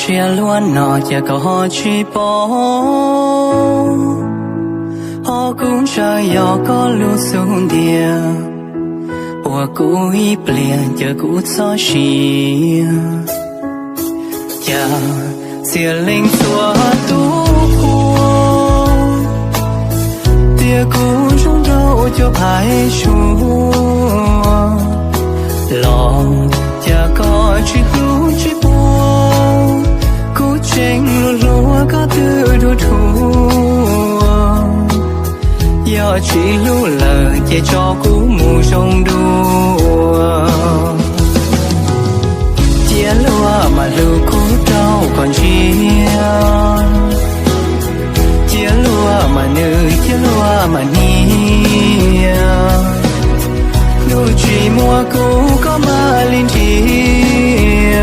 Siab luag no cas koj ho tsis pom, ho kuv ntshaw yog koj lub xub ntiag, uas kuv ib pliag caw kuv txhob sia. Cas txia leej txhua tus qhua, tias kuv zoo nraug cuag phais sua, los cas koj tsis hlub tsis pua, kuv tseem luag hluas koj twb dhuav dhuav. Yog tsis hlub lawm ces tso kuv mus zoo dua. Cia luag mas hlub kuv rau kom ntsia, cia luag mas nws cia luag mas hnia. Ntuj tsis muaj kuv koj mam li nrhiav,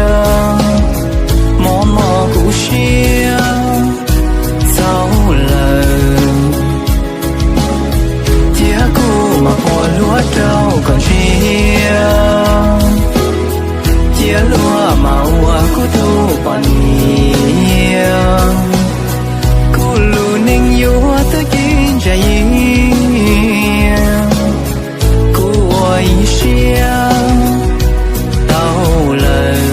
mob mob kuv siab txaus lawm. Cia kuv mas phuam hlua rau kom ntsia, cia luag mas ua kuv tus poj niam. Kuv lub neej yuav tag kis ntsa yia, kuv ua ib siab tau lawm.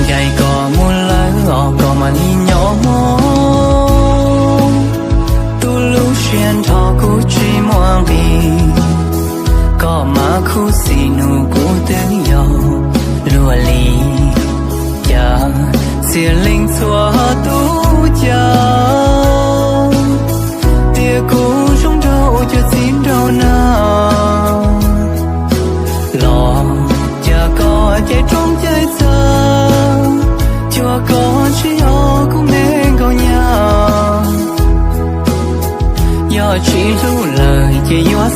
Ncaim koj mus lawm os koj mam li nyob hmo, tus lub siab nrho kuv tsis muaj nqis, koj mas khuv xim nug kuv twb yog luag li. Cas txia leej txhua tus caw, tias kuv zoo nraug cuag txiv nraug na, los cas koj caij rooj caij txag, cuag koj tsis yog kuv me nkauj nyab. Yog tsis hlub lawm ces yuav